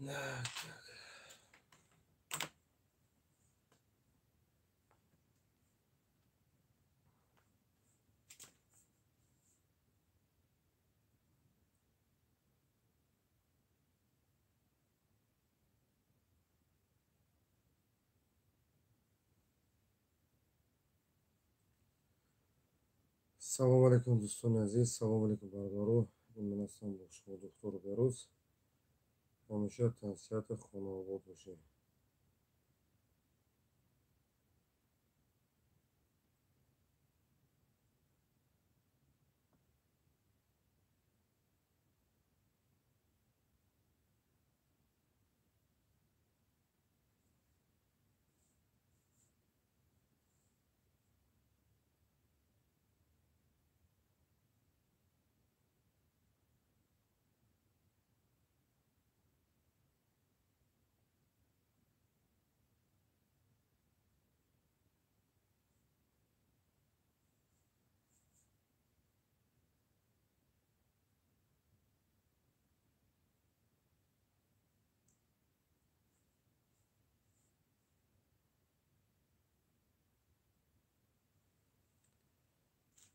Так, так. Салом алейкум, дӯстони азиз, салом алейкум, бародаро. Ман ҳастам бо шумо доктор Бероз. Ҳамеша тансиҳату хонаобод бошед.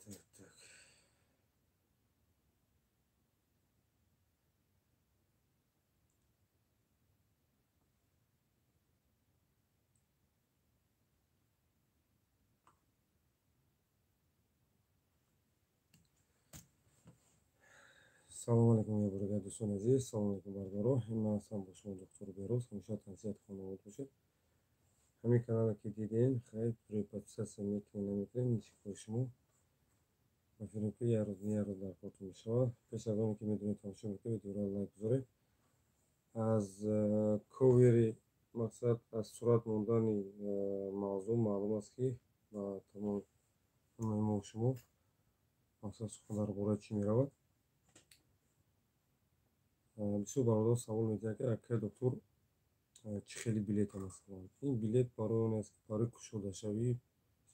Так, так. Салом алейкум, я дорогие дӯстони азиз, салом алейкум, бародаро. Ман ҳастам бо шумо доктор Бероз. Ҳамеша тансиҳату хонаобод бошед. Ҳамин канале ки дидем, хайр, рӯи подписаться мекунем, намекунем, нисбати шумо. Ба фикрам, ки як рӯз, як рӯз дар кортон мешавад. Пеш аз оне ки медонед, тамошо мекунед, видеоро лайк гузоред. Аз ковери, мақсад, аз сурат мондани мавзӯъ маълум аст, ки ба тамоми ҳамаи мо шумо, мақсад, сухан дар бораи чӣ меравад. Бисёр бародаро савол медиҳанд, ки акай доктор, чӣ хели билета? Масалан, ин билет барои он аст, ки барои кушодашавӣ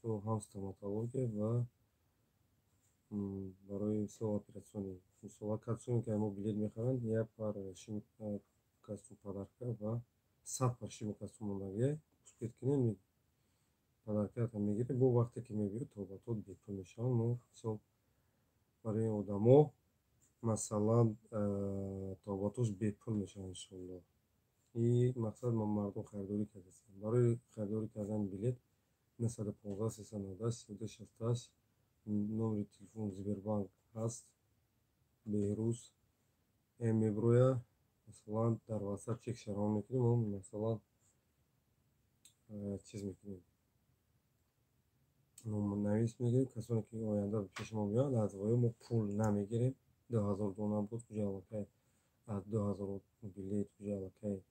ҳам стоматология ва барои мисол операционный. Мисол, касоне ки мо билет мехаранд, як пар шими костюм подарка ва 100 пар шими костюм мондагия. Успеть кунед, подаркаатон мегиред. Бо вақте ки мебиёд, тобатот бепул мешаванд. Мо, мисол, барои одамо, масалан, тобатош бепул мешаванд, иншоалло. И мақсад, мардум харидорӣ кардастанд. Барои харидорӣ кардани билет 915 390 32 68 номери телефон Сбербанк ҳаст, Беҳрӯз меброя. Масалан, дар WhatsApp чек равон мекунем, масалан, чиз мекунем, номнавис мегирем. Касоне ки оянда пеши мо меоянд, аз воё мо пул намегирем. 2000 дона буд, уже аллакай аз 2000 билет уже аллакай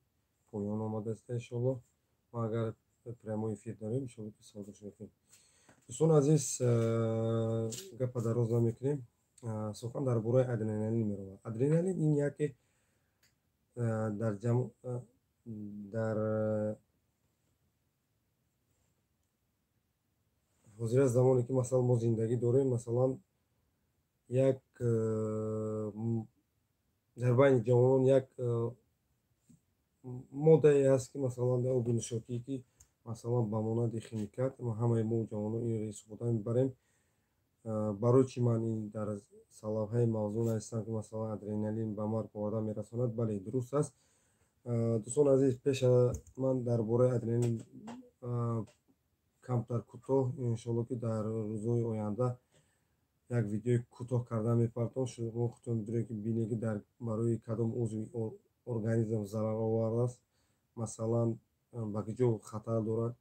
поён омадааст, иншоалло. Ма агар прямой эфир дорем, иншоалло, ки савдош мекунем. Дӯстони азиз, гапа дароз намекунем. Сухан дар бораи адреналин меравад. Адреналин ин яке дар ҳозира замоне ки, масалан, мо зиндагӣ дорем, масалан, як дар байни ҷавонон як моддае ҳаст, ки, масалан, оби нӯшокӣ, ки, масалан, ба монанди химикат ҳамаи мо ҷавонон инро истифода мебарем. Барои чӣ ман ин дар сарлавҳаи мавзӯъ навистам, ки, масалан, адреналин ба марг оварда мерасонад? Бале, дуруст аст. Дӯстони азиз, пеша ман дар бораи адреналин камтар кӯтоҳ, иншоалло, ки дар рӯзҳои оянда як видеои кӯтоҳ карда мепартом. Шумо худтон медонед, ки бинед, ки дар барои кадом узви организм зараровар аст, масалан, ба куҷо хатар дорад.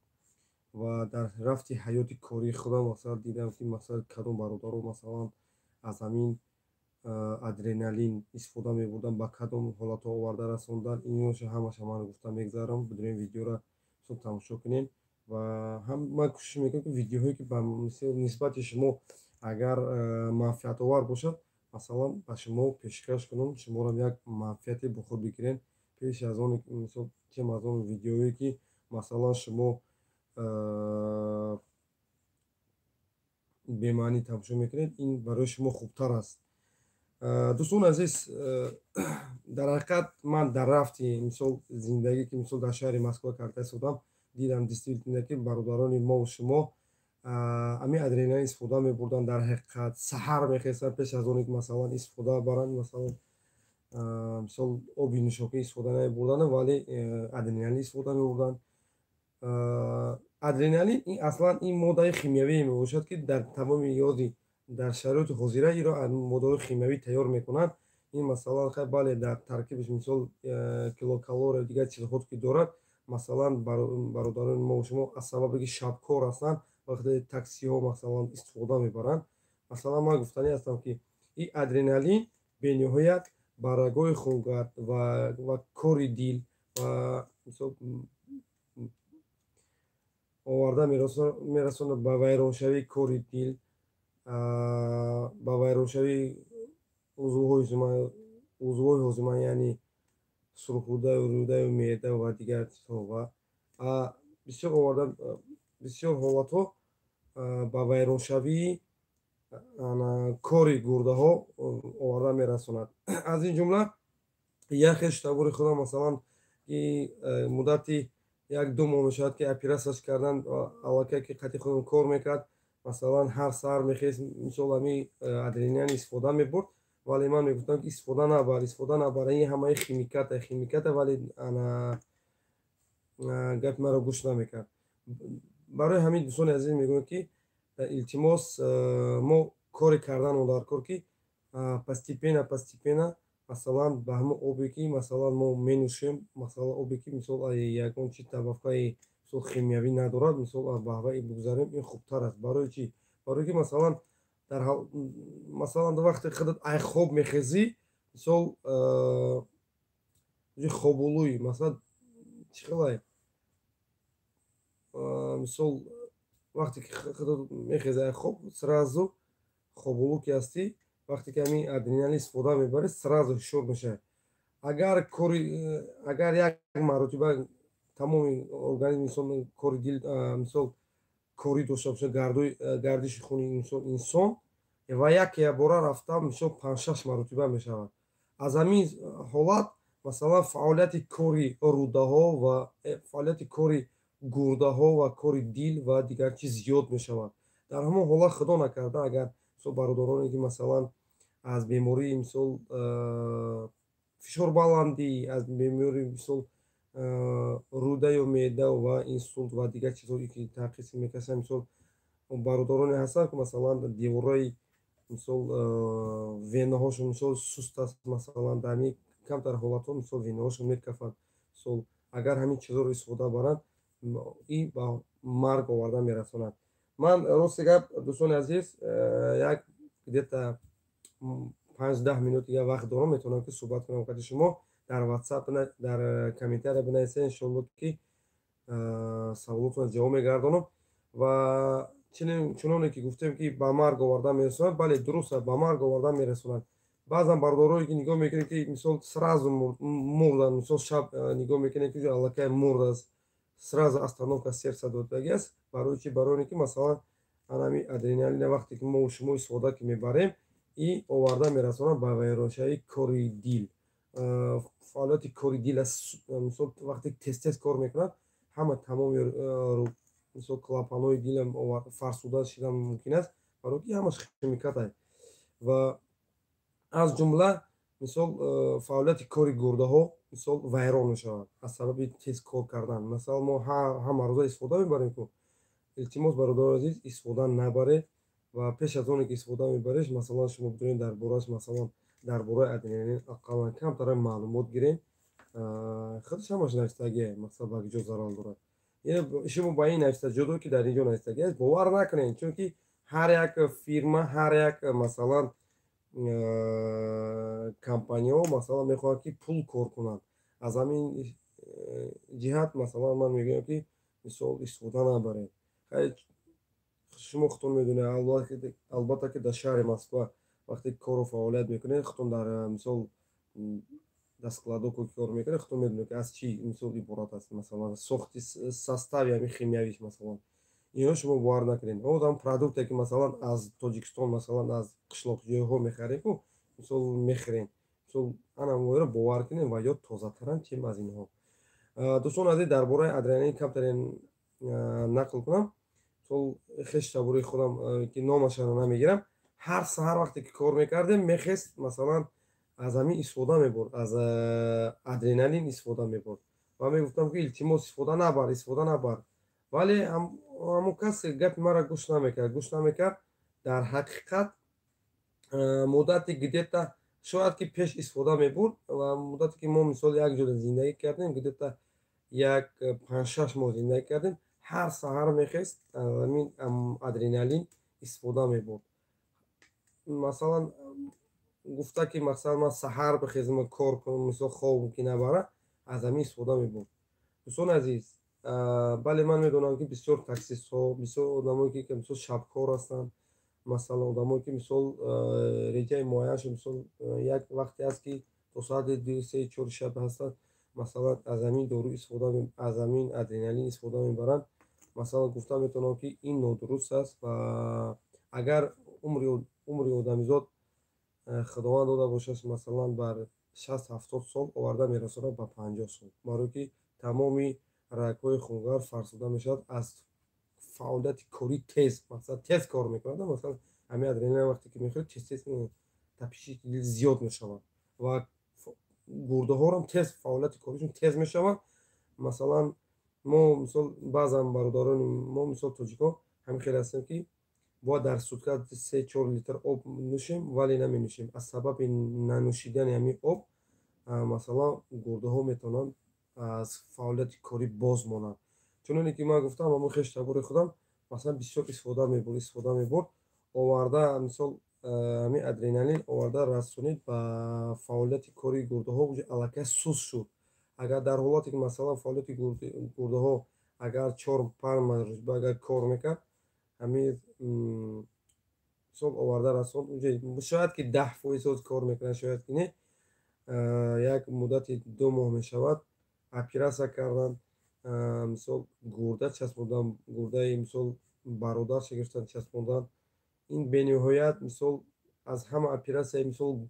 Ва дар рафти ҳаёти кории худам, масалан, дидам, ки, масалан, кадом бародаро, масалан, аз ҳамин адреналин истифода мебурданд, ба кадом ҳолатҳо оварда расондан. Иноша ҳамаша ман гуфта мегзарам. Бидурем, видеоро тамошо кунем. Ва ҳам ман кӯшиш мекунам, ки видеоҳое ки ба нисбати шумо агар манфиатовар бошад, масалан, ба шумо пешкаш кунам, шуморам як манфиате бо худ бигирем. Пеш аз он, мисол, чем аз он видеое ки, масалан, шумо бемаънӣ тамошо мекунед, ин барои шумо хубтар аст. Дӯстони азиз, дар ҳақиқат ман дар рафти, мисол, зиндагӣ, ки, мисол, дар шаҳри Москва карда истодам, дидам, действительно, ки бародарони мову шумо ҳамин адреналин истифода мебурданд. Дар ҳақиқат, саҳар мехестанд, пеш аз оне ки, масалан, истифода баранд, масалан, мисол, оби нӯшокӣ истифода намебурданд, вале адреналин истифода мебурданд. Адреналин ин аслан ин моддаи химиявие мебошад, ки дар тамоми ёди дар шароити ҳозира иро аз моддаҳои химиявӣ тайёр мекунанд. Ин, масалан, хай, бале, дар таркибаш, мисол, килокалория, дигар чизҳо ки дорад. Масалан, бародарони мо шумо аз сабабе ки шабкор ҳастанд, вақте таксиҳо, масалан, истифода мебаранд. Масалан, ман гуфтанӣ ҳастам, ки ин адреналин бениҳоят ба рагҳои хунгард ва кори дил ва, мисол, оварда мерасонад ба вайроншавии кори дил, ба вайроншавии узвҳои ҳозима, яъне сурхрӯдаю рӯдаю меъда ва дигар чизҳо, ва бисёр оварда, бисёр ҳолатҳо ба вайроншавии кори гурдаҳо оварда мерасонад. Аз ин ҷумла як хешу табори худам, масалан, ки муддати 1-2 моҳ мешавад, ки оператсияш кардан, аллакай ки қати худам кор мекард. Масалан, ҳар саҳар мехест, мисол, ҳамин адреналин истифода мебурд, вале ман мегуфтам, ки истифода набар, истифода набар, ин ҳамаи химиката, химиката, вале гапи маро гӯш намекард. Барои ҳамин, дӯстони азиз, мегӯям, ки, илтимос, мо коре карданмо дар кор, ки постепенно, постепенно, масалан, ба ҳамон обе ки, масалан, мо менӯшем, масалан, обе ки, мисол, ягон чи добавкаи, мисол, химиявӣ надорад, мисол, ба ҳаваи бигузарем, ин хубтар аст. Барои чӣ? Барое ки, масалан, дар, масалан, вақте худат ай хоб мехезӣ, мисол, хоболӯй, масалан, чӣ хелай, мисол, вақте ки худат мехезӣ ай хоб, сразу хоболӯ ки ҳастӣ, вақте ки ҳамин адреналин истифода мебарӣ, сразу ҳушёр мешавӣ. Агар кори, агар як маротиба тамоми организми инсон, кори дил, мисол, корӣ дошта бошад, гардиши хуни инсон ва якбора рафта, мисол, панҷ-шаш маротиба мешавад. Аз ҳамин ҳолат, масалан, фаъолияти кори рӯдаҳо ва фаъолияти кори гурдаҳо ва кори дил ва дигар чиз зиёд мешавад. Дар ҳамон ҳолат, худо накарда, агар, мисол, бародароне ки, масалан, аз бемории, мисол, фишорбаландӣ, аз бемории, мисол, рӯда ё меъда ва инсулт ва дигар чизҳое ки танқис мекашанд, мисол, бародароне ҳастанд, ки, масалан, деворҳои, мисол, венаҳошон, мисол, суст аст, масалан, дар ҳамин камтар ҳолатҳо, мисол, венаҳошон мекафанд, мисол, агар ҳамин чизҳоро истифода баранд, ин ба марг оварда мерасонад. Ман, рости гап, дӯстони азиз, як где-то 5-10 минут дигар вақт дорам, метавонам, ки суҳбат кунам қати шумо. Дар WhatsApp, дар комментария бинависед, иншоалло, ки саволотонро ҷавоб мегардонам. Ва чуноне ки гуфтем, ки ба марг оварда мерасонад, бале, дуруст аст, ба марг оварда мерасонад. Баъзан бародарое ки нигоҳ мекунем, ки, мисол, сразу мурданд, мисол, шаб нигоҳ мекунем, ки аллакай мурдааст, сразу остановка сердца додагӣ аст. Барои чи? Барои оне ки, масалан, анами адреналина вақте ки мо шумо истифода ки мебарем, и оварда мерасонад ба вайроншавии кори дил. Фаъолияти кори дил, мисол, вақте тез тез кор мекунад, ҳама тамоми, мисол, клапанҳои дилам фарсуда шидан мумкин аст, барои ки ҳамаш химикат аст. Ва аз ҷумла, мисол, фаъолияти кори гурдаҳо, мисол, вайрон мешавад аз сабаби тез кор кардан. Масалан, мо ҳама рӯза истифода мебарем ку. Илтимос, бародари азиз, истифода набаред ва пеш аз оне ки истифода мебаред, масалан, шумо бидонед дар борааш, масалан, дар бораи адреналин ақаллан камтара маълумот гирем. Худаш ҳамаш навистагие, мақсад, ба куҷо зарар дорад. Шумо ба ин нависта ҷо дор, ки дар ин ҷо навистагӣ аст, бовар накунед, чунки ҳар як фирма, ҳар як, масалан, компанияҳо, масалан, мехоҳанд, ки пул кор кунанд. Аз ҳамин ҷиҳат, масалан, ман мегӯям, ки, мисол, истифода набаред. Шумо худтон медонед, албатта, ки дар шаҳри Москва вақте кору фаъолият мекунед, худтон дар, мисол, дар складо кор мекунед, худтон медонед, ки аз чӣ, мисол, иборат аст, масалан, сохти, состави ҳамин химиявиш. Масалан, ино шумо бовар накунед. Одам продукте ки, масалан, аз Тоҷикистон, масалан, аз қишлоқҷойҳо мехарем ку. Мисол, мехӯрем, мисол, ана бовар кунем, ва ё тозатаранд, чем аз инҳо. Дӯстон азиз, дар бораи адреналин камтарин нақл кунам. Мисол, хештабури худам, ки номашаро намегирам, ҳар саҳар вақте ки кор мекардем, мехест, масалан, аз ҳамин истифода мебурд, аз адреналин истифода мебурд. Ва мегуфтам, ки илтимос, истифода набар, истифода набар, вале ҳамон кас гапи маро гӯш намекард, гӯш намекард. Дар ҳақиқат, муддати где-то шояд ки пеш истифода мебурд ва муддате ки мо, мисол, як ҷода зиндагӣ кардем, где-то як 5-6 моҳ зиндагӣ кардем, ҳар саҳар мехест, ҳамин адреналин истифода мебурд. Масалан, гуфта ки, масалан, ман саҳар бихезам, кор кунам, мисол, хоб ки набара, аз ҳамин истифода мебурд. Дӯстони азиз, бале, ман медонам, ки бисёр таксистҳо, бисёр одамое ки, мисол, шабкор ҳастанд, масалан, одамое ки, мисол, реҷаи муайяншо, мисол, як вақте аст, ки то соати 2, 3, 4 шаб ҳастанд, масалан, аз ҳамин дору истифода, аз ҳамин адреналин истифода мебаранд. Масалан, гуфта метавонам, ки ин нодуруст аст. Ва агар умри одамизод Худованд дода бошад, масалан, бар 60-70 сол оварда мерасонад ба 50 сол, барое ки тамоми рагҳои хунгар фарсуда мешавад аз фаъолияти корӣ тез, масалан, тез кор мекунад. Масалан, ҳамин адреналин вақте ки мехӯред, тез тез тапиши дил зиёд мешавад ва гурдаҳорам тез фаъолияти коришон тез мешавад. Масалан, мо, мисол, баъзан бародарони мо, мисол, тоҷикҳо ҳамин хел ҳастем, ки бояд дар сутка 3-4 литр об нӯшем, вале наменӯшем. Аз сабаби нанӯшидани ҳамин об, масалан, гурдаҳо метавонанд аз фаъолияти корӣ боз монанд. Чуноне ки ман гуфтам, ҳамон хештабори худам, масалан, бисёр истифода мебурд, истифода мебурд, оварда, мисол, ҳамин адреналин оварда расонид ба фаъолияти кори гурдаҳо аллакай суст шуд. Агар дар ҳолате ки, масалан, фаъолияти гурдаҳо агар 4-5 маротиба агар кор мекард, ҳамин, мисол, оварда расонд, шояд ки 10% кор мекунад, шояд ки не. Як муддати 2 моҳ мешавад, оператсия карданд, мисол, гурда часпондан, гурдаи, мисол, бародарша гирифтан, часпондан. Ин бениҳоят, мисол, аз ҳама оператсияи, мисол,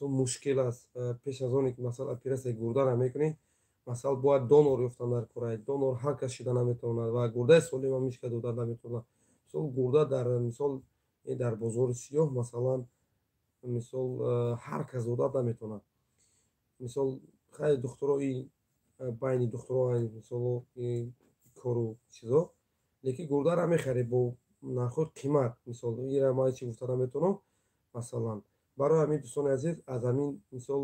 мушкил аст. Пеш аз оне ки, масалан, оператсияи гурдара мекунӣ, масалан, бояд донор ёфтан дар кора. Донор ҳар кас шида наметавонад ва гурдаи солимам ҳеҷ кас дода наметавонад. Мисол, гурда дар, мисол, дар бозори сиёҳ, масалан, мисол, ҳар кас дода наметавонад. Мисол, хайр, духтуро, байни духтуро, мисол, кору чизо, лекин гурдара мехарӣ бо нархҳои қимат. Мисол, ира ман чӣ гуфта наметавонам. Масалан, барои ҳамин, дӯстони азиз, аз ҳамин, мисол,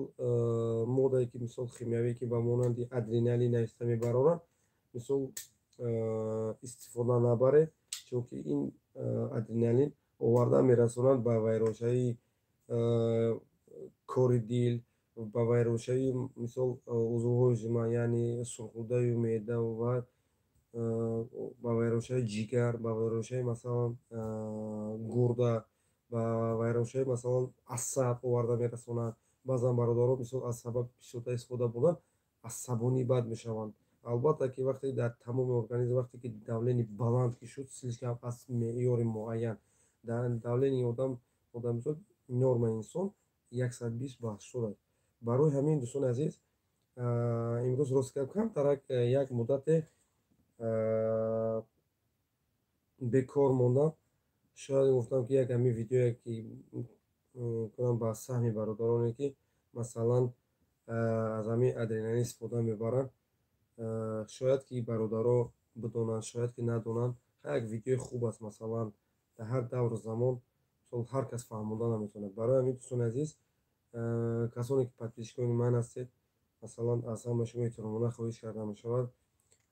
моддае ки, мисол, химиявие ки ба монанди адреналин нависта мебароранд, мисол, истифода набаред, чунки ин адреналин оварда мерасонад ба вайроншавии кори дил, ба вайроншавии, мисол, узвҳои ҳозима, яъне сурхрудаю меъда, ва ба вайроншавии ҷигар, ба вайроншавии, масалан, гурда, ба вайроншавии, масалан, асаб оварда мерасонад. Баъзан бародарон, мисол, аз сабаби бисёртар истифода бурдан асабонӣ бад мешаванд. Албатта ки вақте дар тамоми организм, вақте ки давление баланд ки шуд, слишком аз меъёри муайян давление одам, одамизод, нормаи инсон 120 ба 80 аст. Барои ҳамин, дӯстони азиз, имрӯз, рост гап, камтарак як муддате бекор мондам. Шояд гуфтам, ки як ҳамин видеое ки кунам ба саҳми бародароне ки, масалан, аз ҳамин адреналин истифода мебаранд. Шояд ки бародаро бидонанд, шояд ки надонанд. Як видеои хуб аст. Масалан, дар ҳар давру замон, мисол, ҳар кас фаҳмонда наметавонад. Барои ҳамин, дӯстони азиз, касоне ки подписчикони ман ҳастед, масалан, аз ҳама шумо эҳтиромона хоҳиш карда мешавад,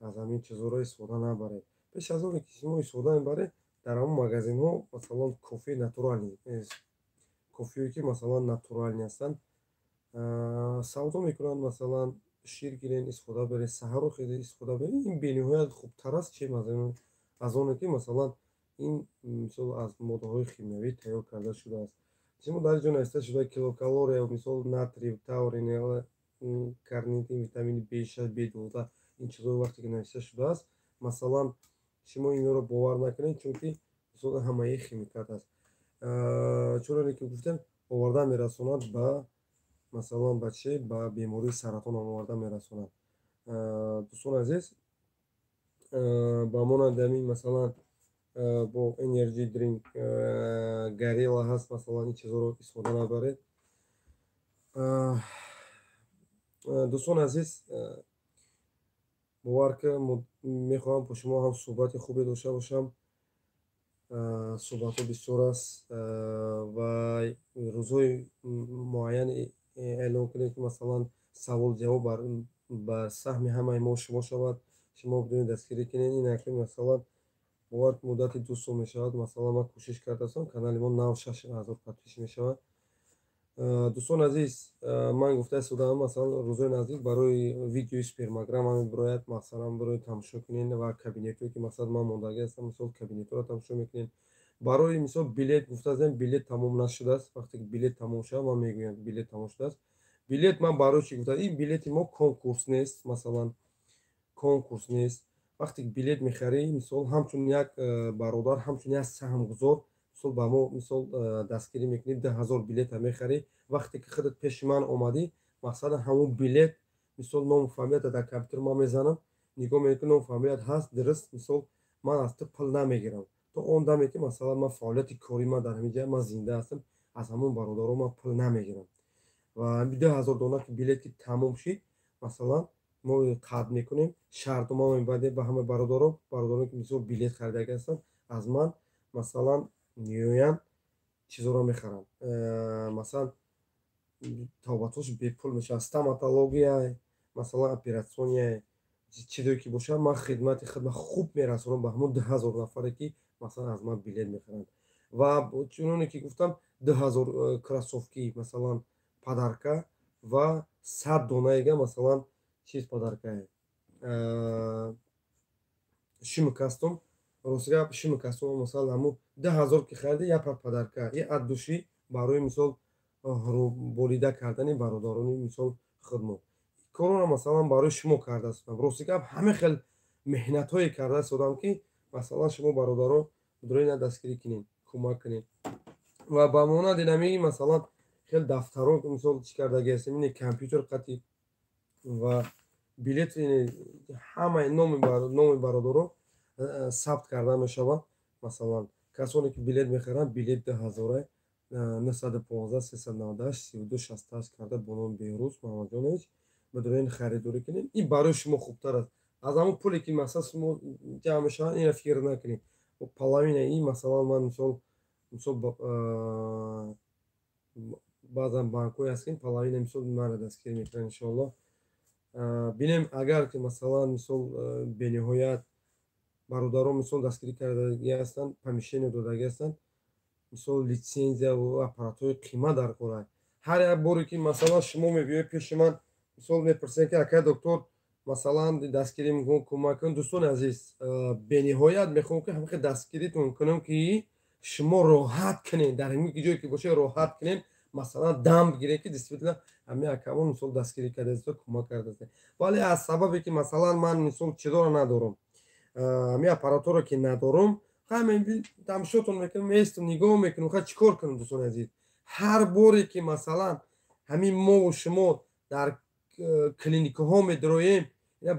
аз ҳамин чизҳоро истифода набаред. Пеш аз оне ки шумо истифода мебаред, дар ҳамон магазинҳо, масалан, кофеи натуральный, кофеое ки, масалан, натуральный ҳастанд, савдо мекунанд, масалан, шир гирен, истифода баред, саҳарро хеле истифода баред. Ин бениҳоят хубтар аст, чем аз оне ки, масалан, ин, мисол, аз моддаҳои химиявӣ тайёр карда шудааст. Шумо дар ҷо нависта шуда килокалория, мисол, натрий, таурин, карнитин, витамини B6, B12, ин чизҳо вақте ки нависта шудааст, масалан, шумо инҳоро бовар накунед, чунки, мисол, ҳамаи химикат аст. Чуноне ки гуфтем. Оварда мерасонад ба, масалан, ба чи, ба бемории саратон оварда мерасонад. Дӯстони азиз, ба монанди ҳамин, масалан, бо energy drink, Горилла ҳаст, масалан, ин чизҳоро истифода набаред. Дӯстони азиз, бовар ки мехоҳам бо шумо ҳам суҳбати хубе дошта бошам. Суҳбатҳо бисёр аст ва рӯзҳои муайян эълон кунед, ки, масалан, савол ҷавоб бар саҳми ҳамаи мо шумо шавад, шумо бидонед, дастгирӣ кунед. Ин акнун, масалан, бовар, муддати 2 сол мешавад, масалан, ман кӯшиш кардаастам, канали мо нав 6000 подписчик мешавад. Дӯстони азиз, ман гуфта истодаам, масалан, рӯзҳои наздик барои видеои спермограмма мебирояд, масалан, барои тамошо кунед ва кабинетҳое ки, масалан, ман мондагӣ ҳастам, мисол, кабинетҳоро тамошо мекунед. Барои мисол, билет гуфта аздем, билет тамом нашудааст. Вақте ки билет тамом шавад, ман мегӯям, билет тамом шудааст. Билет ман барои чӣ гуфтам? Ин билети мо конкурс нест, масалан, конкурс нест. Вақте ки билет мехарӣ, мисол, ҳамчун як бародар, ҳамчун як саҳмгузор, мисол, ба мо, мисол, дастгирӣ мекунӣ, 10 000 билета мехарӣ. Вақте ки худат пеши ман омадӣ, мақсада ҳамун билет, мисол, ному фамилията дар компютер ман мезанам, нигоҳ мекунӣ, ному фамилият ҳаст, дуруст. Мисол, ман аз ту пул намегирам то он даме ки, масалан, ман фаъолияти корӣ ман дар ҳамин ҷа ман зинда ҳастам, аз ҳамон бародаро ман пул намегирам. Ва 2000 дона ки билет ки тамом шид, масалан, мо қатъ мекунем, шартнома мебандем ба ҳама бародаро. Бародароне ки, мисол, билет харидаги ҳастанд, аз ман, масалан, меоянд, чизоро мехаранд, масалан, табобатҳош бепул мешавад, стоматология, масалан, операционная, чизое ки бошад, ман хидмати худма хуб мерасонам ба ҳамон 2000 нафаре ки, масалан, аз ман билет мехаранд. Ва чуноне ки гуфтам, 2000 кроссовки, масалан, подарка ва 100 донаега, масалан, чиз подаркае, шими костюм. Рости гап, шими костюм, масалан, ҳамун 2000 ки харида, як пар подарка и от души барои, мисол, болида кардани бародарони, мисол, худмо. Корона, масалан, барои шумо карда истодам. Рости гап, ҳама хел меҳнатҳое карда истодам, ки, масалан, шумо бародаро бидонед, дастгирӣ кунед, кӯмак кунед. Ва ба монанди намии, масалан, хел дафтаро, мисол, чӣ кардаги ҳастем, ини компютер қатӣ ва билет, ҳамаи номи бародаро сабт карда мешавад. Масалан, касоне ки билет мехаранд, билет 2000-а, 915 398 32 68 карда бо номи Беҳрӯз Муҳаммадҷонович бидонед, харидорӣ кунед. Ин барои шумо хубтар аст аз ҳамон пуле ки, масалан, шумо ҷамъ мешавад. Ина фикр накунед, половина ин, масалан, ман, мисол, баъзан банкҳое ҳаст, ки половина, мисол, маро дастгирӣ мекунанд. Иншоалло, бинем, агар ки, масалан, мисол, бениҳоят бародарон, мисол, дастгирӣ кардагӣ ҳастанд, помещение додагӣ ҳастанд, мисол, литсензия ва аппаратҳои қимат дар кора. Ҳар як боре ки, масалан, шумо мебиёед пеши ман, мисол, мепурсед, ки акай доктор, масалан, дастгирӣ мекун, кӯмак кун. Дӯстони азиз, бениҳоят мехоҳам, ки ҳамихел дастгиритон кунам, ки шумо роҳат кунед, дар ҳамин ҷое ки бошед, роҳат кунед, масалан, дам бигиред, ки действительно ҳамин акамон, мисол, дастгирӣ кардааст, кӯмак кардааст. Вале аз сабабе ки, масалан, ман, мисол, чизоро надорам, ҳамин аппаратҳоро ки надорам, тамошотон мекунам, местам, нигоҳ мекунам, ха, чӣ кор кунам? Дӯстони азиз, ҳар боре ки, масалан, ҳамин мову шумо дар клиникаҳо медроем,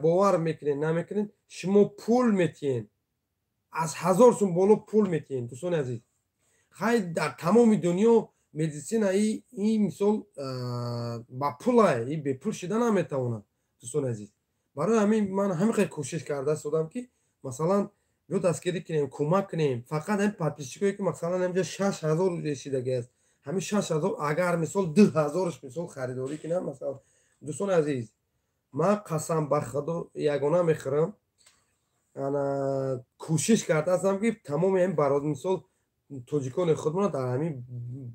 бовар мекунед, намекунед, шумо пул метиҳед, аз 1000 сум боло пул метиҳед. Дӯстони азиз, хай, дар тамоми дунё медицина и, мисол, ба пулай, и бепул шида наметавонад. Дӯстони азиз, барои ҳамин ман ҳамин хел кӯшиш карда истодам, ки, масалан, ё дастгирӣ кунем, кӯмак кунем. Фақат ҳамин подписчикое ки, масалан, ҳаминҷа 6000 ресидаги аст, ҳамин 6000, агар, мисол, 2000-ш, мисол, харидорӣ кунам, масалан, дӯстони азиз, ман қасам ба худо ягона мехӯрам. Ана кӯшиш кардаастам, ки тамоми ҳамин бародар, мисол, тоҷикони худмона дар ҳамин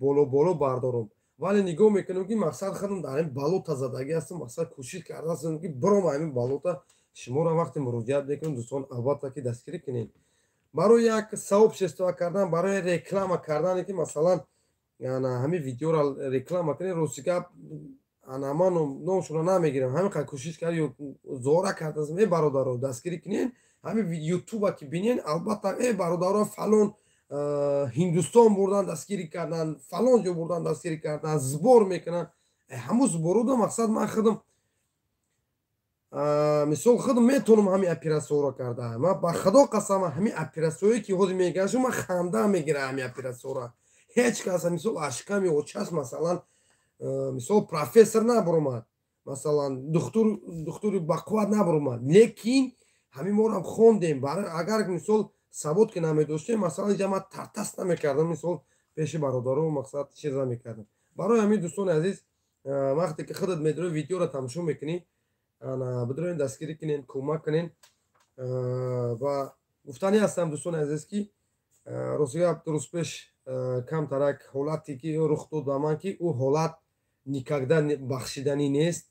боло боло бардорам. Вале нигоҳ мекунам, ки мақсад худам дар ҳамин болото задагӣ ҳастам. Мақсад, кӯшиш кардаастам, ки биром ҳамин болото. Шуморо вақте муроҷиат мекунам, дӯстон, албатта ки дастгирӣ кунед барои як сообщество кардан, барои реклама кардане, ки, масалан, ҳамин видеоро реклама кунед. Рости гап, ана ман номшонро намегирам, ҳамин қадр кӯшиш кард ё зора кардастам: э, бародаро, дастгирӣ кунед, ҳамин ютуба ки бинед, албатта, э, бародаро, фалон. Ҳиндустон бурдан дастгирӣ кардан, фалон ҷо бурдан дастгирӣ кардан, сбор мекунанд. Ҳамун сборуда мақсад ман худам мисол худам метавонам ҳамин оператсияро карда. Ман ба худо қасам, ҳамин оператсияе ки ҳозир мегӯям, ман ханда мегирам ҳамин оператсияро. Ҳеҷ кас мисол ашками очас, масалан, мисол профессор набуромад, масалан духтури бақувват набуромад, лекин ҳамин морам хондем. Агар мисол савод ки намедоштем, масалан инҷа ман тартас намекардам, мисол пеши бародаро мақсад чиз намекардам. Барои ҳамин, дӯстони азиз, вақте ки худат медрои, видеоро тамошо мекунӣ, бидроен дастгирӣ кунен, кӯмак кунен. Ва гуфтанӣ ҳастам, дӯстони азиз, ки рости гап, рӯз пеш камтарак ҳолате ки рух дод ба ман, ки ӯ ҳолат никогда бахшиданӣ нест.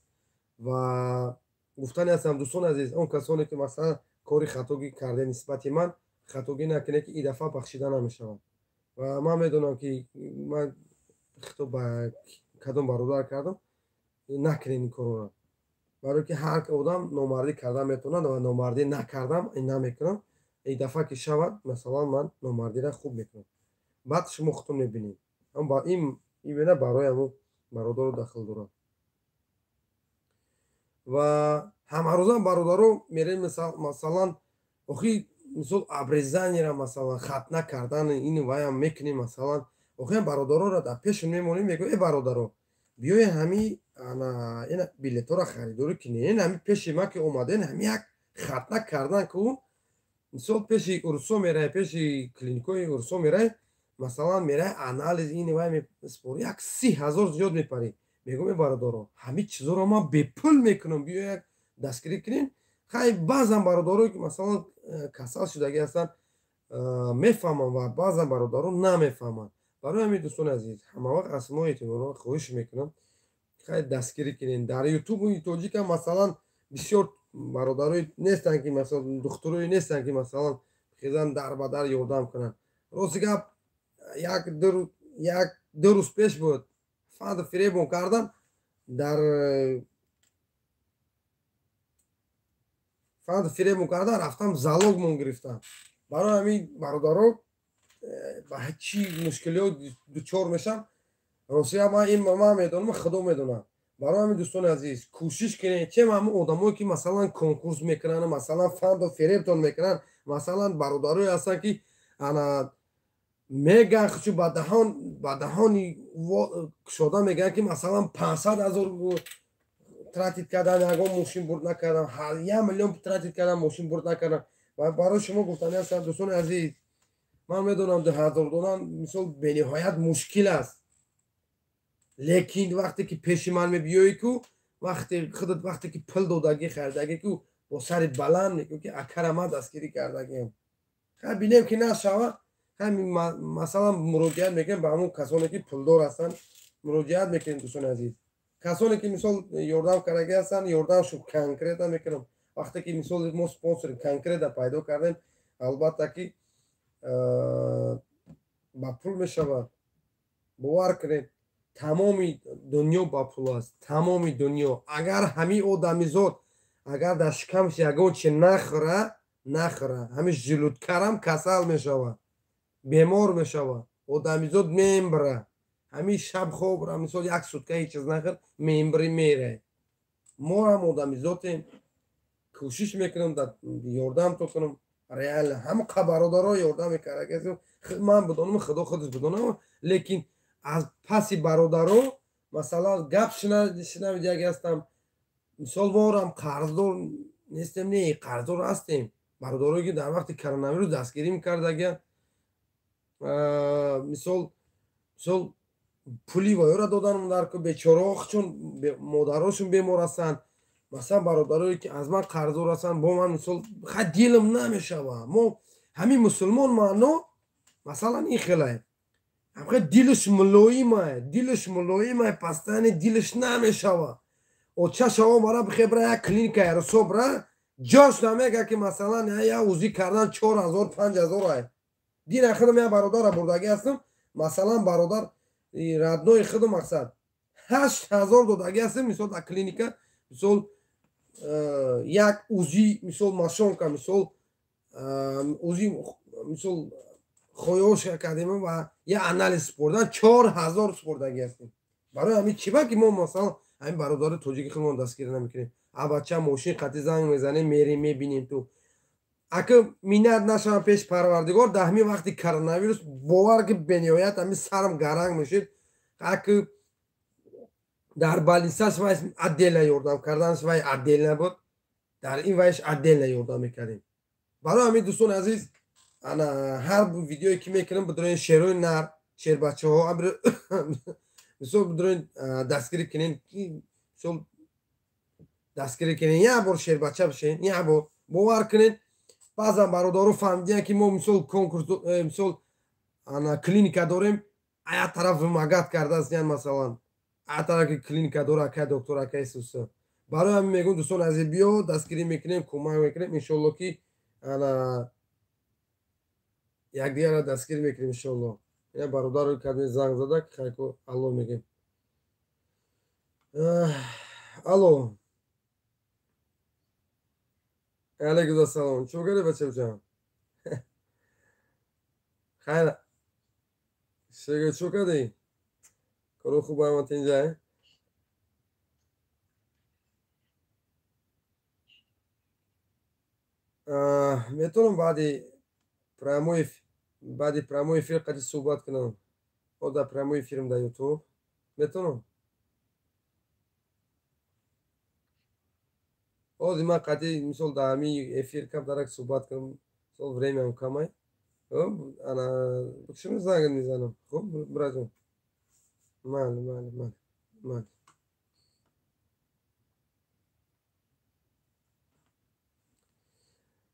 Ва гуфтанӣ ҳастам, дӯстони азиз, он касоне ки масалан кори хатогӣ карде нисбати ман, хатогӣ накунед, ки ин дафъа бахшида намешавад. Ва ман медонам, ки ман хитоб ба кадом бародар кардам. Накунед ин корро, барое ки ҳар одам номардӣ кардан метавонад ва номардӣ накардам, намекунам. Ин дафъа ки шавад, масалан, ман номардиро хуб мекунам, баъд шумо худтон мебинед. Ин именно барои ҳамун бародаро дахл дорад. Ва ҳамарӯза бародаро мерем, масалан, охи, мисол обрезаниера, масалан хатна кардан, ин ваям мекунем. Масалан, охи, бародароро дар пешон мемонем, мегӯем: «Э, бародаро, биёед, ҳами ина билетҳоро харидорӣ кунед». Ҳами пеши ман ки омаден, ҳами як хатна кардан ку, мисол, пеши урусо мерай, пеши клиникҳои урусо мерай, масалан, мерай, анализ ин вай меспорӣ, як 30 000 зиёд мепарӣ. Мегӯм: «Э, бародаро, ҳамин чизоро ман бепул мекунам, биё як дастгирӣ кунем». Хай, баъзан бародарое ки масалан касал шудагӣ ҳастанд, мефаҳманд ва баъзан бародаро намефаҳманд. Барои ҳамин, дӯстони азиз, ҳамавақт аз шумо эътимодона хоҳиш мекунам, хай, дастгирӣ кунем. Дар ютуби тоҷикам, масалан, бисёр бародарое нестанд, ки масалан духтурое нестанд, ки масалан хезан дар ба дар ёрдам кунанд. Рости гап, як ду рӯз пеш буд, фанду фиребон кардан, дар фанду фиребон кардан рафтам, залогмон гирифтам. Барои ҳамин, бародаро, ба чӣ мушкилиҳо дучор мешам, ростия ман ин ман медонам, худо медонам. Барои ҳамин, дӯстони азиз, кӯшиш кунед, чем ҳамун одамое ки масалан конкурс мекунанд, масалан фанду фиребтон мекунанд. Масалан, бародарое ҳастанд, ки ана мегӯянд, чу ба даҳони кушода мегӯянд, ки масалан 500 000 тратить кардан, ягон мошин бурд накардам, 1 миллион тратить кардам, мошин бурд накардам. Ва барои шумо гуфтани ҳастам, дӯстони азиз, ман медонам, 2000 додан мисол бениҳоят мушкил аст, лекин вақте ки пеши ман мебиёӣ ку, вақте худат, вақте ки пул додагӣ, харидагӣ ку, бо сари баланд мегӯ, ки акара ман дастгирӣ кардагиам. Хай, бинем ки нашава. Масалан, муроҷиат мекунем ба ҳамун касоне ки пулдор ҳастанд, муроҷиат мекунем. Дӯстони азиз, касоне ки мисол ёрдам кардагӣ ҳастанд, ёрдамшон конкретно мекунам. Вақте ки мисол мо спонсори конкретно пайдо кардем, албатта ки ба пул мешавад. Бовар кунед, тамоми дунё ба пул аст, тамоми дунё. Агар ҳамин одамизод, агар дар шикамаш ягон чи нахӯра, ҳамин желудкарам касал мешавад, бемор мешавад, одамизод мембра. Ҳамин шаб хобра, мисол, як сутка ҳеҷ чиз нахӯр, мембри, мере. Мо ҳам одамизотем, кӯшиш мекунам ёрдам то кунам. Реально ҳама бародаро ёрдам мекарда, ман бидонам, худо худаш бидонам, лекин аз паси бародаро, масалан, гап шинавидаги ҳастам. Мисол, морам қарздор нестем? Не, қарздор ҳастем. Бародарое ки дар вақти коронавирус дастгирӣ мекардагиан, мисол пули воёра додан дар бечораҳо, чун модарошон бемор ҳастанд. Масалан, бародарое ки аз ман қарздор ҳастанд, бо ман мисол хай дилам намешава. Мо ҳамин мусулмон маъно, масалан, ин хелае, дилаш мулоимае, дилаш мулоимае, постоянно дилаш намешава. Очашаво мара бихебра, як клиника ярособра ҷош намега, ки масалан я УЗИ кардан 4000, 5000 ай. Дина худам як бародара бурдагӣ ҳастам, масалан, бародар родной худам, мақсад, 8000 додагӣ ҳастам, мисол, дар клиника, мисол, як УЗИ, мисол, мошонка, мисол, УЗИ, мисол. хоҳиш кардем ва я анализ супурдан 4000 супурдагӣ ҳастем. Барои ҳамин чӣ ба ки мо масалан ҳамин бародари тоҷики худмон дастгирӣ намекунем? А бача мошин қатӣ занг мезанем, мерем мебинем ту. Ака миннат нашавам пеш Парвардигор, дар ҳамин вақти коронавирус бовар ки бениҳоят ҳамин сарам гаранг мешид. Аки дар больницаш вай отдельно ёрдам карданаш вай отдельно буд, дар ин вайш отдельно ёрдам мекардем. Барои ҳамин дӯстони азиз, ана ҳар видеое ки мекунам, бидроен шерои нар, шербачаҳо мисол бидроен дастгирӣ кунен, мисол дастгирӣ кунен, як бор шербача бишен, як бор бовар кунен. Баъзан бародаро фаҳмидиянд ки мо мисол конкурс, мисол ана клиника дорем, ая тараф вымогать кардааст, масалан ая тараф ки клиника дора, акай доктор, акай суса. Барои ҳамин мегӯм дӯстони азиз, биё дастгирӣ мекунем, кӯмак мекунем, иншоалло ки ана якдигарро дастгирӣ мекунем иншоалло. Ина бародаро кадме занг зада ки хайко алло мегем. Алло. Алейкум ассалом. Чӣ кардӣ бачаҷон? Хайр. Шега чӣ кардӣ? Коро хуб ҳама тинҷа? Метавонам баъди прямой эфир қади суҳбат кунам? О, дар прямой эфирм дар Ютуб. Метавонам? Ҳозир ман қади мисол дар ҳамин эфир кам дарак суҳбат кунам, мисол времяам камай. Ана шумо занг мезанам. Хуб, бираҷон. Майли, майли, майли, майли.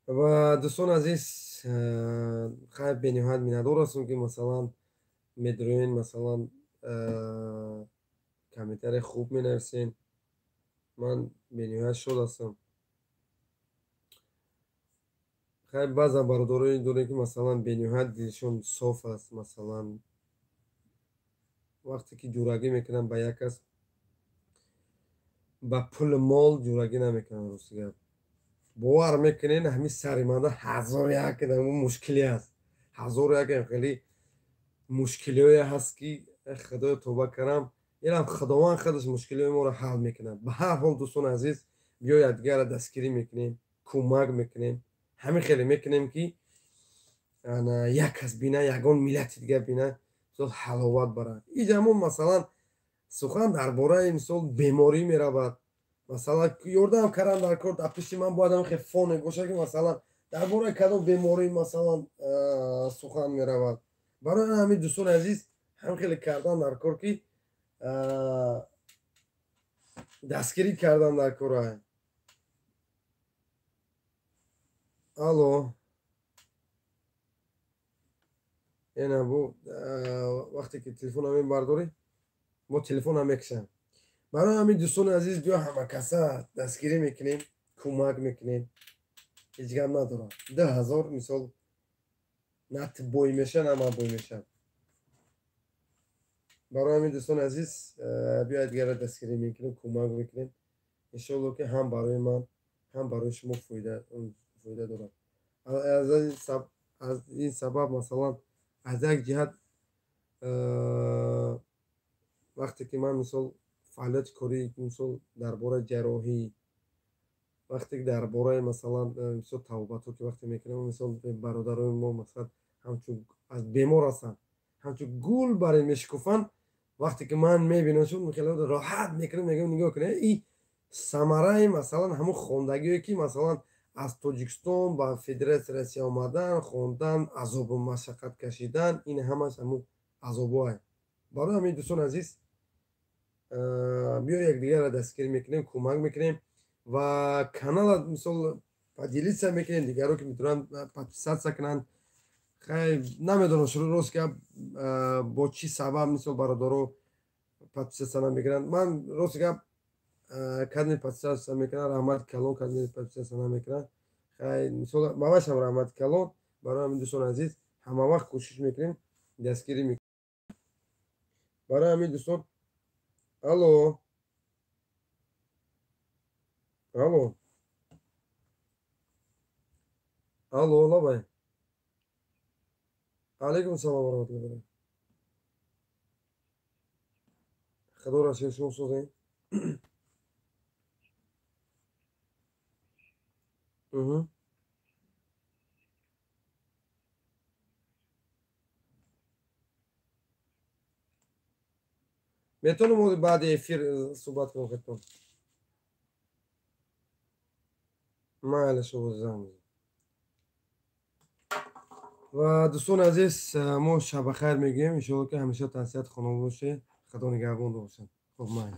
Ва дӯстони азиз, хайр, бениҳоят миннатдор ҳастам ки масалан медроен, масалан комментария хуб менависен. Ман бениҳоят шод ҳастам. Хайр, баъзан бародароне дорем ки масалан бениҳоят дилшон соф аст, масалан вақте ки ҷурагӣ мекунанд ба як кас, ба пулу мол ҷурагӣ намекунанд. Рости гап, бовар мекунед, ҳамин сари манда 1001 мушкиле аст, 1001 хеле мушкилиҳое ҳаст ки худоё тоба карам, инам Худованд худаш мушкилиҳои моро ҳал мекунад. Ба ҳар ҳол дӯстони азиз, биё якдигарро дастгирӣ мекунем, кӯмак мекунем, ҳамин хеле мекунем ки як кас бина, ягон миллати дигар бина, мисол ҳаловат барад. Иҷа мо масалан сухан дар бораи мисол беморӣ меравад, масалан ёрдам кардан дар кор, дар пишти ман бояд ҳамин хел фоне бошад ки масалан дар бораи кадом беморӣ масалан сухан меравад. Барои ҳамин дӯстони азиз, ҳамин хеле кардан дар кор ки дастгирӣ кардан дар кора. Алло, ена бу вақте ки телефонро мебардорӣ, мо телефонро мекушам. Барои ҳамин дӯстони азиз, биё ҳамакаса дастгирӣ мекунем, кӯмак мекунем, ҳеҷ гап надорам. 2000 мисол на ту бой меша, на ман бой мешам. Барои ҳамин дӯстони азиз, биё якдигарро дастгирӣ мекунем, кӯмак мекунем, иншоалло ки ҳам барои ман, ҳам барои шумо фоида дорад. Аз ин сабаб масалан аз як ҷиҳат вақте ки ман мисол фаъолияти корӣ, мисол дар бораи ҷарроҳӣ, вақте ки дар бораи масалан мисол тавбатҳо ки вақте мекунам, мисол бародарони мо масалан ҳамчун аз бемор ҳастанд, ҳамчун гул бар ин мешукуфанд. Вақте ки ман мебинамшон, хеле роҳат мекунам, мегӯям нигоҳ кунед, ин самараи масалан ҳамон хондагие ки масалан аз Тоҷикистон ба Федератсияи Россия омадан, хондан, азобу машаққат кашидан, ин ҳамаш ҳамон азобҳое. Барои ҳамин дӯстони азиз, биё якдигарро дастгирӣ мекунем, кӯмак мекунем ва канала мисол поделиться мекунем, дигаро ки метавонанд подписаться кунанд. Хай, намедонам рост гап бо чӣ сабаб мисол бародаро подписаться намекунанд. Ман рост гап кадме подписаться мекунанд, раҳмати калон, кадме подписаться намекунанд. Хай, мисол мавашам раҳмати калон. Барои ҳамин дӯстони азиз, ҳама вақт кӯшиш мекунем, дастгирӣ мекунем. Барои ҳамин дӯстон, алло, алло, алло, лабай. Алейкум салом ва раҳматуллоҳи. Худоро шукр, шумо созед? Метавонем баъди эфир суҳбат кунем худтон? Майли, шумо занг. Ва дӯстони азиз, мо шабахайр мегӯем. Иншоалло, ки ҳамеша тансиҳат хонон бошед. Худо нигаҳбон бошад. Хуб, майли.